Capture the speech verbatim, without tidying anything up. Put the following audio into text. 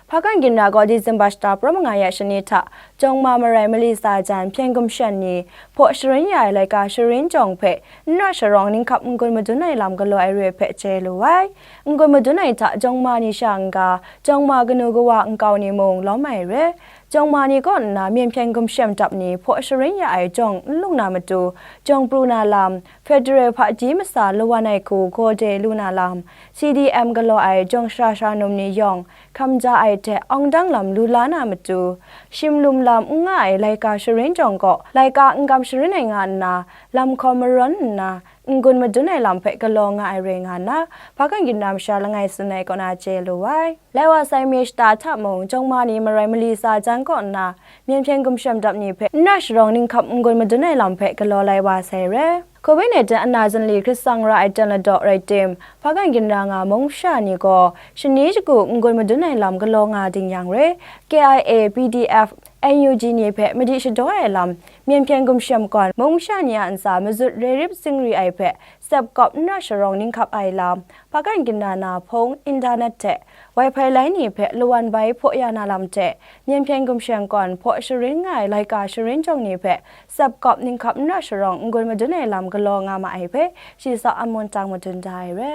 Hpakan Ginra gaw December shata pra manga ya shani hta, Jawng Ma marai mali tsa jan hpyen gumshem ni hpaw sharin ya ai laika sharin jawng hpe n ra sharawng ninghkap n-gun madun ai lam galaw ai re hpe chye lu ai. N-gun madun ai hta Jawng Ma ni sha n-ga, Jawng Ma kanu kawa nkau ni mung lawm ai re. Jawng Ma ni kaw nna myen hpyen gumshem dap ni hpaw sharin ya ai jawng n lung na matu, jawng pru na lam, federal hpaji masa lawan ai hku gaw de lu na lam, C D M galaw ai jawng shara shara num ni yawng, hkam ja ai hte awng dang lam lu la na matu, shim lum lam n nga ai laika sharin jawng gaw, laika n gam sharin ai nga nna, lam hkawm marawn nna, n-gun madun ai lam hpe galaw nga ai re nga nna, Hpakan Ginra masha langai tsun ai kaw na chye lu ai. Lai wa sai mi shata hta mung, Jawng Ma ni marai mali tsa jan kaw nna, myen hpyen gumshem dap ni hpe n ra sharawng ninghkap n-gun madun ai lam hpe galaw lai wa sai re. Covid nineteen ana zanli hkrit tsang ra ai jan ladaw rai tim, Hpakan Ginra nga mung masha ni gaw, shani shagu n-gun madun ai lam galaw nga ding yang re, K I A, P D F, N U G ni hpe madi shadaw ai lam, myen hpyen gumshem kawn mung masha ni a ntsa mazut re rip zingri ai hpe, sep kawp n ra sharawng ninghkap ai lam, Hpakan Ginra na hpung, internet hte, Wi-Fi lai ni hpe lawan bai hpaw ya na lam hte, myen hpyen gumshem kawn hpaw sharin nga ai laika sharin jawng ni hpe, sep kawp ninghkap n ra sharawng n-gun madun ai lam galaw nga ma ai hpe, shi sa a mun tang madun da ai re.